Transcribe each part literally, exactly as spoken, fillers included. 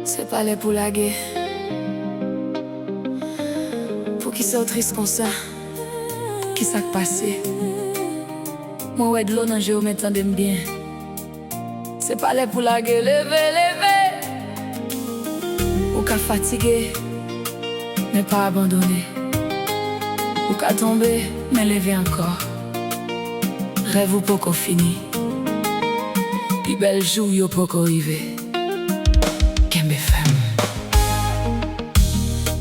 Se pa lè pou lage. Poukisa w tris konsa? Kisa k pase? Mwen wè dlo nan je w, men tande m byen. Se pa lè pou lage, leve, leve. Ou ka fatige, men pa abandone. Ou ka tonbe, men leve ankò. Rèv ou poko fini. Pi bèl jou w yo poko rive. Kenbe fèm.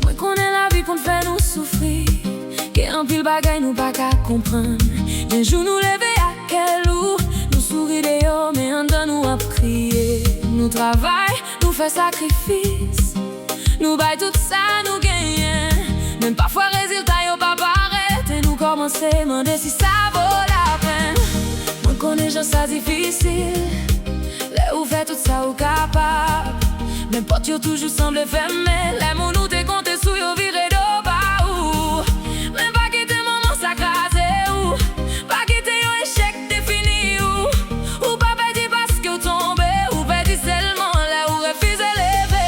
Mwen konnen lavi konn fè nou soufri. Gen anpil bagay nou pa ka konprann. Gen jou nou leve ak kè lou. Nou souri deyò, men anndan nou ap kriye. Nou travay, nou fè sakrifis. Nou bay tout sa nou genyen. Men pafwa rezilta yo pa parèt. E nou kòmanse mande si sa vo lapenn. Mwen konnen jan sa difisil. Lè ou fè tout sa ou kapab, men pòt yo toujou sanble fèmen. Lè moun ou te konte sou yo vire do ba ou, men pa kite moman sa kraze ou. Pa kite yon echèk defini ou. Ou pa pèdi paske w tonbe, ou pèdi sèlman lè ou refize leve.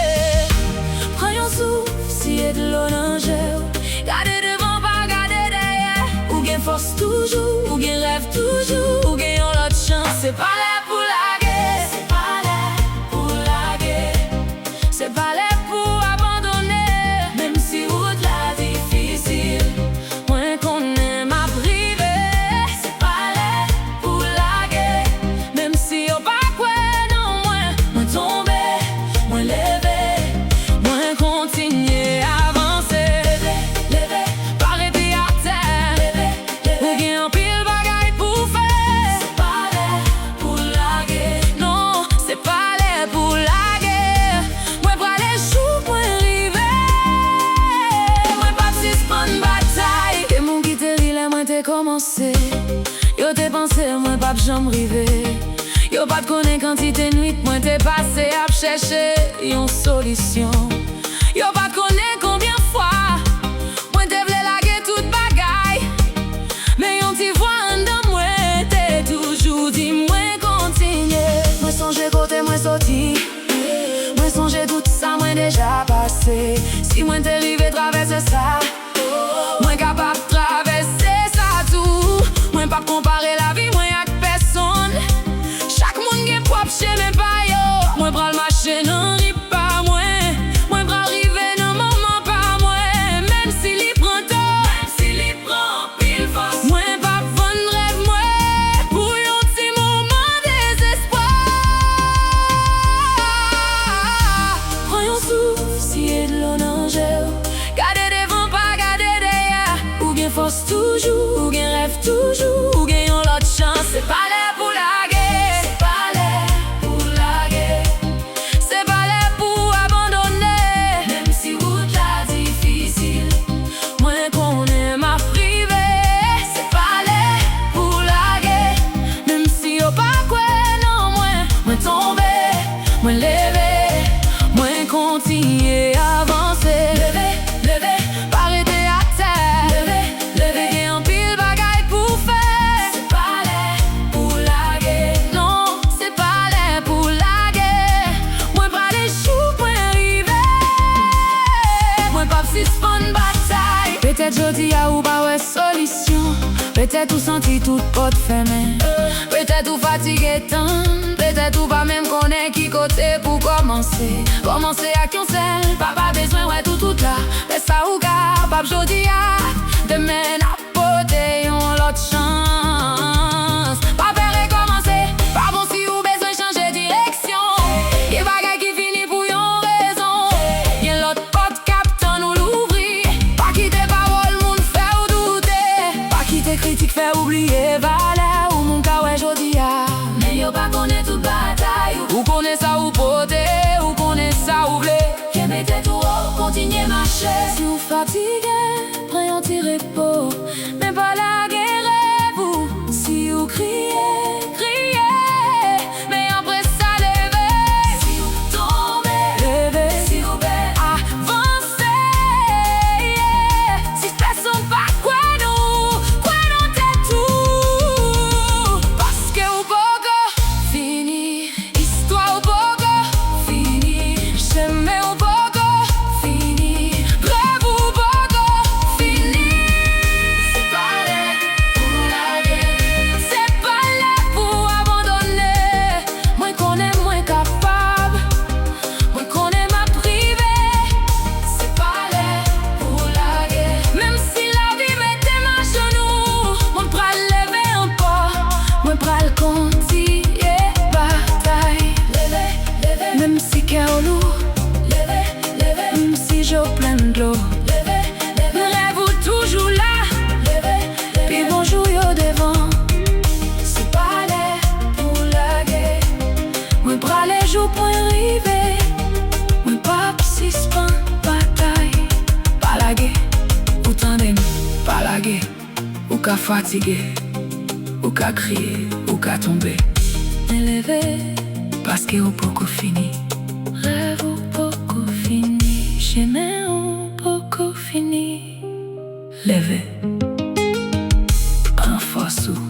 Pran yon souf, siye dlo nan je w. Gade devan, pa gade dèyè. Ou gen fòs toujou, ou gen rèv toujou, ou gen yon lòt chans. Se pa lè pou lage. Se pa lè pou lage. Se pa lè pou abandone. Menm si wout la difisil, mwen konnen m ap rive. Se pa lè pou lage. Menm si yo pa kwè nan mwen, mwen tonbe, mwen leve, mwen kontinye avanse. Leve, leve, pa rete atè. Leve, leve. Ou gen anpil bagay pou fè. Se pa lè pou lage. Non, se pa lè pou lage. Mwen prale jouk mwen rive. Mwen p ap sispann batay. Demen ki te ri lè mwen te kòmanse. Yo te panse mwen p ap janm rive. Yo pa t konnen kantite nwit mwen te pase ap chèche yon solisyon. Yo pa t konnen konbyen fwa mwen te vle lage tout bagay. Men yon ti vwa anndan mwen te toujou di mwen kontinye. Mwen sonje kote mwen soti. Mwen sonje tout sa mwen deja pase. Si mwen te rive travèse sa, mwen kapab travèse sa tou. Mwen p ap konpare lavi mwen ak pèsonn. Chak moun gen pwòp chemen pa yo. Mwen pral mache nan ri pa mwen. Mwen pral rive nan moman pa mwen. Menm si li pran tan. Menm si li pran anpil fòs. Mwen p ap vann rèv mwen pou yon ti moman dezespwa. Pran yon souf, siye dlo nan je w. Gade devan, pa gade dèyè. Ou gen fòs toujou, ou gen rèv toujou, ou gen yon lòt chans. Se pa lè pou lage. Se pa lè pou lage. Se pa lè pou abandone. Menm si wout la difisil, mwen konnen m ap rive. Se pa lè pou lage. Menm si yo pa kwè nan mwen, mwen tonbe, mwen leve, mwen kontinye avanse. Leve, leve, pa rete atè. Leve, leve, gen anpil bagay pou fè. Se pa lè pou lage. Non, se pa lè pou lage. Mwen prale jouk mwen rive. Mwen p ap sispann batay. Petèt jodi a ou pa wè solisyon. Petèt ou santi tout pòt fèmen. Petèt ou fatige tann. Petèt ou pa menm konnen ki kote pou kòmanse. Kòmanse ak yon sèl pa, pa bezwen wè tout, tout la. Fè sa ou kapab jodi a. Demen n ap pote yon lòt chans. Pa pè rekòmanse. Pa bon si ou bezwen chanje direksyon. Gen bagay ki fini pou yon rezon. Gen lòt pòt k ap tann ou louvri. Pa kite pawòl moun fè w doute. Pa kite kritik fè w bliye valè ou. Moun ka wè jodi a, men yo pa konnen tout batay ou. Ou konnen sa ou pote, ou konnen sa ou vle. Kenbe tèt ou wo, kontinye mache. Si ou fatige, pran yon ti repo. Men pa lage rèv ou. Si ou kriye, kriye. Men apre sa, leve. Si ou tonbe, leve. Si ou pè, avanse. Si pèsonn pa kwè nan ou, kwè nan tèt ou. Paske ou poko fini. Istwa ou poko Fatige, ou ka kriye, ou ka tonbe. Men leve, paske ou poko fini. Rèv ou poko fini, chemen ou poko fini. Leve, pran fòs ou.